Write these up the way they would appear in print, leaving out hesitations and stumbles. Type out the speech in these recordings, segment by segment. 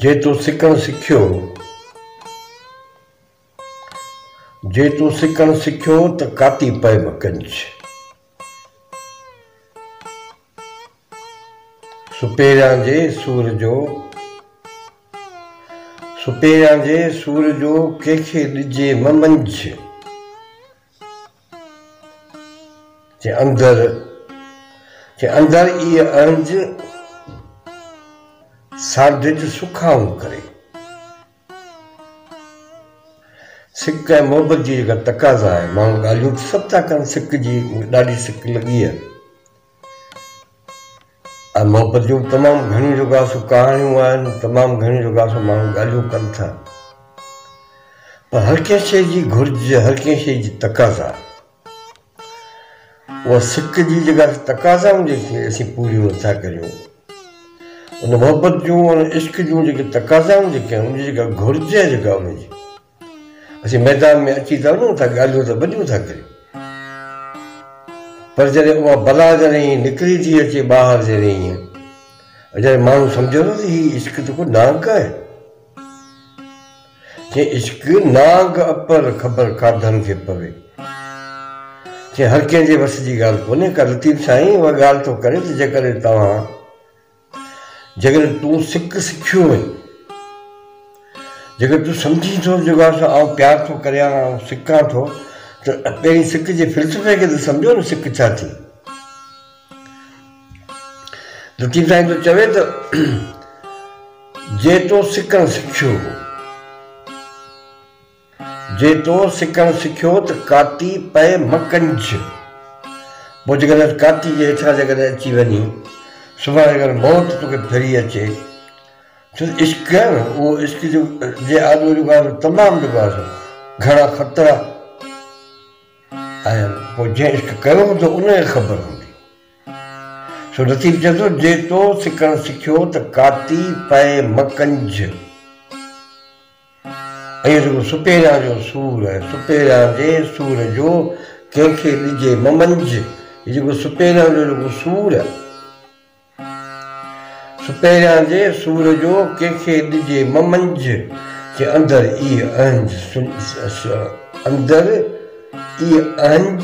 جي تو سڪڻ سکيو، جي تو سڪڻ سکيو ته ڪاتي پئي م ڪنج. سپيريان جي سور جو، سپيريان جي سور جو ڪنهن کي ڏجي م منجهه. چي اندر، چي اندر ئي اهنج سانڍج سکائون ڪري. سڪ ۽ محبت جي جيڪا تقاضا آهي، ماڻهو ڳالهيون ته سڀ ٿا ڪن، سڪ جي ڏاڍي سڪ لڳي آهي ۽ محبت جون به تمام گهڻيون جيڪو آهي سو ڪهاڻيون آهن، تمام گهڻيون جيڪو آهي سو ماڻهو ڳالهيون ڪن ٿا. پر هر ڪنهن شيء جي گهرج، هر ڪنهن شيء جي تقاضا، اها سڪ جي جيڪا تقاضائون جيڪي اسين پوريون نٿا ڪريون، ان محبت جون، ان عشق جون جيڪي تقاضائون جيڪي آهن، ان جي جيڪا گهرج آهي جيڪا ان جي، اسين ميدان ۾ اچي ته وڃون ٿا، ڳالهيون ته وڏيون ٿا ڪريون، پر جڏهن اها بلا جڏهن ائين نڪري ٿي اچي ٻاهر جڏهن ائين، جڏهن ماڻهو سمجهي ٿو ته هي عشق ته ڪو نانگ آهي. چي عشق نانگ اپر خبر کاڌن کي پوي. چي هر ڪنهن جي وس جي ڳالهه ڪونهي ڪا لطيف سائين اها ڳالهه ٿو ڪري ته جيڪڏهن توهان جيڪڏهن تون سڪ سکيو آهين جيڪڏهن تون سمجهين ٿو جيڪو آهي سو آئون پيار ٿو ڪريان آئون سڪان ٿو ته پهرين سڪ جي فلسفي کي ته سمجهو نه سڪ ڇا ٿي. لطيف سائين ٿو چوي ته جي تو سڪڻ سکيو هو. جي تو سڪڻ سکيو ته ڪاتي پئي م ڪنجهه. پوء جيڪڏهن ڪاتي جي هيٺان جيڪڏهن اچي وڃين، سڀاڻي جيڪڏهن موت توکي ڦري اچي، ڇو ته عشق آهي نه، اهو عشق جو جي آڏو جيڪو آهي سو تمام جيڪو آهي سو گهڻا خطرا آهن. پوء جنهن عشق ڪيو هوندو ان کي خبر هوندي. سو لطيف چئي ٿو، جي تو سڪڻ سکيو ته ڪاتي پئي م ڪنجهه. ۽ اهو جيڪو سپيريان جو سور آهي، سپيريان جي سور جو ڪنهن کي ڏجي م منجهه. هي جيڪو سپيريان جو جيڪو سور آهي، سپيريان جي سور جو ڪنهن کي ڏجي م منجهه. چي اندر ئي اهنج اندر ئي اهنج.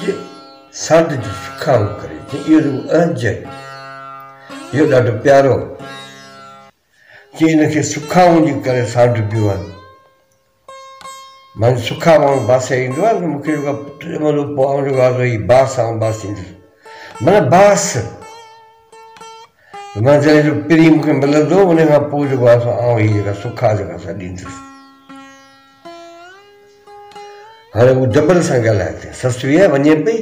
سانڍج سکائون ڪري. چي اهو جيڪو اهنج آهي، اهو ڏاڍو پيارو آهي. چي ان کي سکائون جي ڪري سانڍبيون آهن. معنيٰ سکا ماڻهو باسي ايندو آهي نه مون کي جيڪو پٽ ڄمندو پوء آئون جيڪو آهي سو هي باس آئون باسيندس. معنيٰ باس معنيٰ جڏهن جو پرين مون کي ملندو ان کان پوء جيڪو آهي سو آئون هي جيڪا سکا جيڪا سا ڏيندس. هاڻي هو جبل سان ڳالهائي ٿي. سسئي وڃي پئي،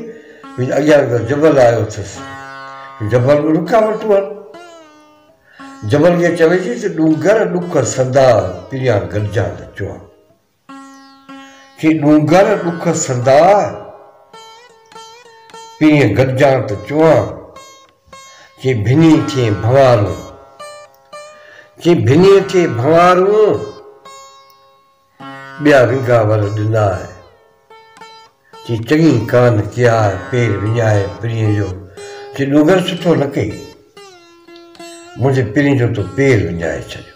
اڳيان هڪ جبل آيو اٿس. جبل به رڪاوٽون آهن. جبل کي چوي ٿي ته ڏونگر ڏک سندا پريان گڏجان ته چوان. چي ڏونگر ڏک سندا پريان گڏجان ته چوان. چي ڀني ٿئين ڀنوارون. چي ڀني ٿئي ڀنوارون. ٻيا ونگا ور ڏناء، چي چڱي ڪانه ڪياء، پير وڃائي پرينء جو، چي ڏونگر سٺو نه ڪيئي، منهنجي پرينء جو تو پير وڃائي ڇڏيو.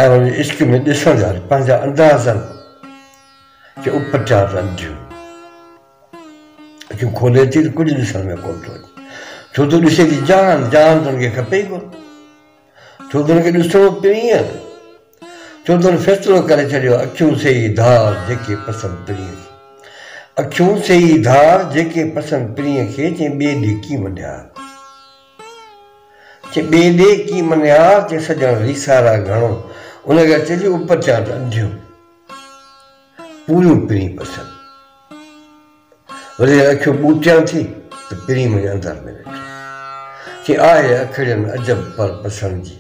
۽ ان جي عشق ۾ ڏسڻ جا پنهنجا انداز آهن، چي اپٽيا ته انڌيون. اکيون کولي ٿي ته ڪجهه ڏسڻ ۾ ڪونه ٿو اچي، ڇو ته ڏسي ٿي جهان، جهان ته ان کي کپي ئي ڪونه. ڇو ته هن کي ڏسڻو پرينء، ڇو ته هن فيصلو ڪري ڇڏيو، اکيون سي ئي ڌار، جيڪي پسن پرينء کي. اکيون سي ئي ڌار، جيڪي پسن پرينء کي، چي ٻئي ڏي ڪيم نهار. چي ٻئي ڏي ڪيم نهار، چي سڄڻ ريسارا گهڻو. ان کي اچي ٿي اپٽيان ته انڌيون، پوريون پرين پسن. وري جڏهن اکيون ٻوٽيان ٿي ته پرين منهنجي اندر ۾ ويٺو. چي آهي اکڙين عجب پر پسڻ جي.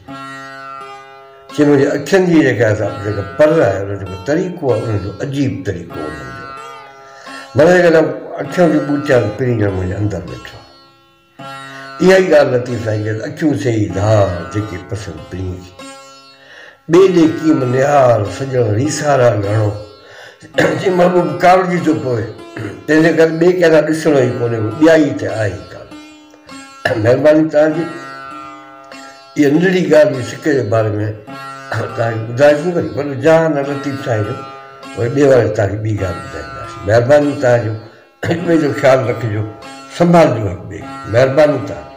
چي منهنجي اکين جي جيڪا جيڪا پر آهي ان جو جيڪو طريقو آهي ان جو عجيب طريقو انهن جو آهي. معنيٰ جيڪڏهن اکيون ٿي ٻوٽيان ته پرين ڄڻ منهنجي اندر ويٺو آهي. اها ئي ڳالهه لطيف سائين ڪئي ته اکيون سي ئي ڌار، جيڪي پسن پرينء کي. ٻئي ڏي ڪيم نهار، سڄڻ ريسارا گهڻو. چي محبوب ڪاوڙجي ٿو پوي، تنهن جي ڪري ٻئي ڪنهن ڏانهن ڏسڻو ئي ڪونهي، ٻيائي ته آهي ئي ڪانه. مهرباني توهان جي. اها ننڍڙي ڳالهه هئي سڪ جي باري ۾ توهان کي ٻڌائيسين وري وڏو جهان آهي لطيف سائين جو وري ٻئي واري توهان کي ٻي ڳالهه ٻڌائينداسين مهرباني توهان جو هڪ ٻئي جو خيال رکجو سنڀالجو هڪ ٻئي کي مهرباني توهان جي.